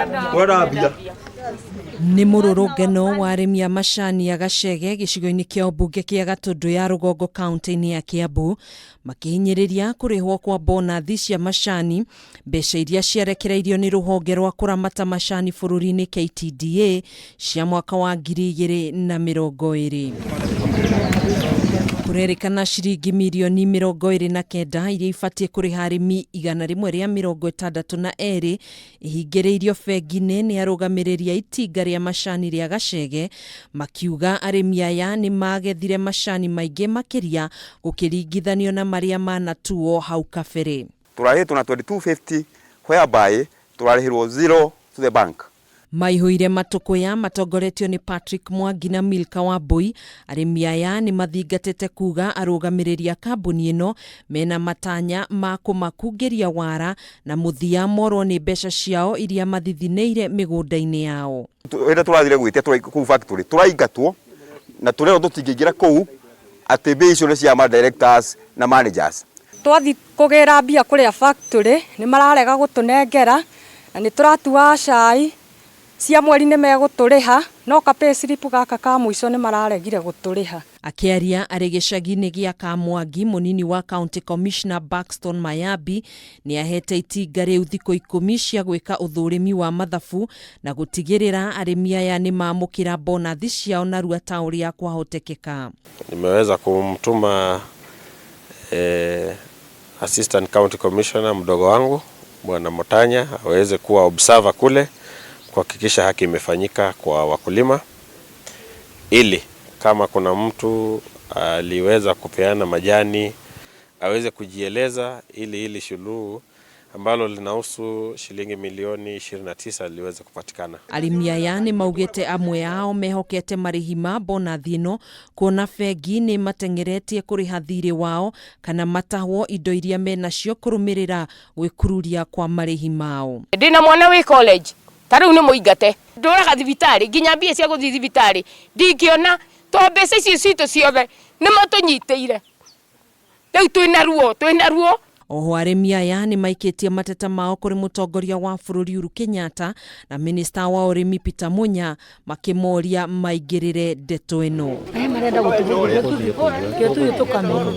Ũrenda mbia. Nĩ mũrũrũngano wa arĩmi a macani a Gachege gĩcigo-inĩ kĩa ũmbunge kĩa Gatũndũ ya Rũgongo kaunti-inĩ ya Kiambu makĩhinyĩrĩria kũrĩhwo kwa bonathi cia macani, mbeca iria ciarekereirio nĩ rũhonge rwa kũramata macani bũrũri-inĩ KTDA cia mwaka wa 2020. Kũrerĩkana ciringi mirioni 29 iria ibatiĩ kũrĩha arĩmi 162 ihingĩrĩirio bengi-inĩ nĩ arũgamĩrĩri a itinga rĩa macani rĩa Gachege makiuga arĩmi aya nĩ magethire macani maingĩ makĩria gũkĩringithanio na marĩa manatuo hau kabere. Tũrarĩhĩtwo na 2250 whereby tũrarĩhĩrwo zero to the bank. Maihũire matũkũya matongoretio nĩ Patrick Mwangi na Milka Wambui. Arĩmi aya nĩ mathingatĩte kuga arũgamĩrĩri a kambuni ĩno mena matanya ma kũmakungĩria wara na mũthia morwo nĩ mbeca ciao iria mathithinĩire mĩgũnda-inĩ yao. Rĩrĩa tũrathire gwĩtia kũu factory tũraingatwo na tũrerwo tũtingĩingĩra kũu atĩ mbia icio nĩ cia ma directors na managers. Twathi kũgĩra mbia kũrĩa factory nĩ mararega gũtũnengera na nĩ tũratuaga cai cia mweri nĩ megũtũrĩha no ka payslip gaka ka mũico nĩ mararegire gũtũrĩha. Akĩaria arĩ gĩcagi-inĩ gĩa Kamwangi, mũnini wa County Commissioner Buxton Mayabi nĩ ahete itinga rĩu thikũ 10 cia gwĩka ũthũrimi wa mathabu na gũtigĩrĩra arĩmi aya nĩ mamũkĩra bonathi ciao narua ta ũrĩa kwahotekeka. Nimeweza kumtuma Assistant County Commissioner mdogo wangu Bwana Motanya aweze kuwa observer kule kuhakikisha haki imefanyika kwa wakulima, ili kama kuna mtu aliweza kupeana majani aweze kujieleza, ili hili suluhu ambalo linahusu shilingi milioni 29 liweze kupatikana. Arĩmi aya nĩ maugĩte amwe ao mehokete marĩhi ma bonathi ĩno kuona bengi nĩ mateng'eretie kũrĩha thirĩ wao kana matahwo indo iria menacio kũrũmĩrĩra gwĩkururia kwa marĩhi mao. Ndĩna mwana wĩ college ta rĩu nĩ mũingate ndũraga thibitarĩ nginya mbia cia gũthiĩ thibitarĩ ndingĩona to mbeca icio citũ ciothe nĩ matũnyitĩire rĩu twĩna ruo twĩna ruo. Oho arĩmi aya nĩ maikĩtie mateta mao kũrĩ mũtongoria wa bũrũri Uhuru Kenyatta na minista wa ũrĩmi Peter Munya makĩmoria maingĩrĩre ndeto ĩno. Aya marenda gũtũthithia tũkamenya.